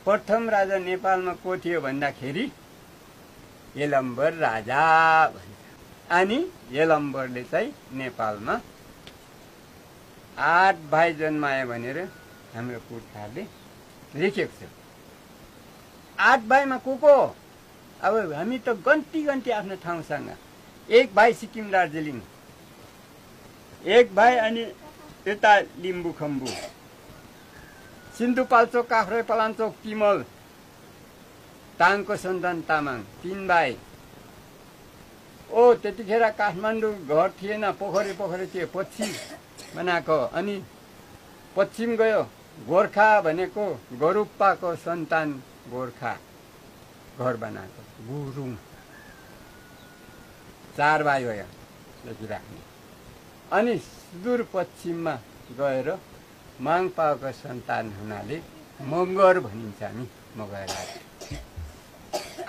प्रथम राजा नेपालमा को थियो भन्दाखेरि यलम्बर राजा भन्छ। अनि यलम्बरले चाहिँ नेपालमा 8 भाइ जन्मायो भनेर हाम्रो पुर्खाहरूले लेखेको छ। 8 भाइमा को अब हामी त गन्ती आफ्नो ठाउँसँग। 1 भाइ सिक्किम दार्जिलिङ, 1 भाइ अनि यता लिम्बू खम्बू, सिन्धुपाल्चोक काभ्रे पलाञ्चोक तिमल, ताङको सन्तान तामाङ 3 भाइ। त्यतिखेर काठमाडौँ घर थिएन, पोखरी थियो, पश्चिम बनाएको। अनि पश्चिम गयो, गोर्खा भनेको गोरुप्पाको सन्तान गोर्खा घर बनाएको गुरुङ। 4 भाइ भयो लेखिराख्ने। अनि सुदूर पश्चिममा गएर माङपाको सन्तान हुनाले मगर भनिन्छ। हामी मगर राजा।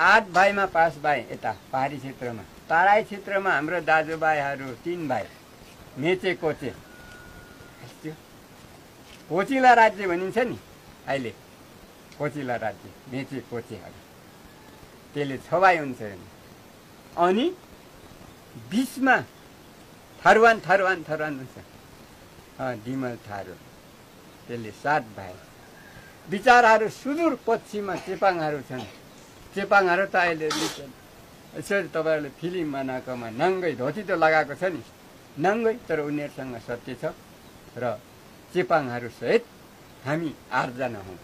8 भाइमा 5 भाइ यता पहाडी क्षेत्रमा। तराई क्षेत्रमा हाम्रो दाजुभाइहरू 3 भाइ, मेचे कोचे। कोचिला राज्य भनिन्छ नि अहिले, कोचिला राज्य, मेचे कोचेहरू, त्यसले 6 भाइ हुन्छ। अनि बिचमा थारुवान हुन्छ, डिमल थारू, त्यसले 7 भाइ। विचारहरू सुदूर पश्चिममा चेपाङहरू छन्। चेपाङहरू त अहिले यसरी तपाईँहरूले फिल्म बनाएकोमा नङ्गै धोती त लगाएको छ नि, नङ्गै, तर उनीहरूसँग सत्य छ। र चेपाङहरू सहित हामी 8 जना हौँ।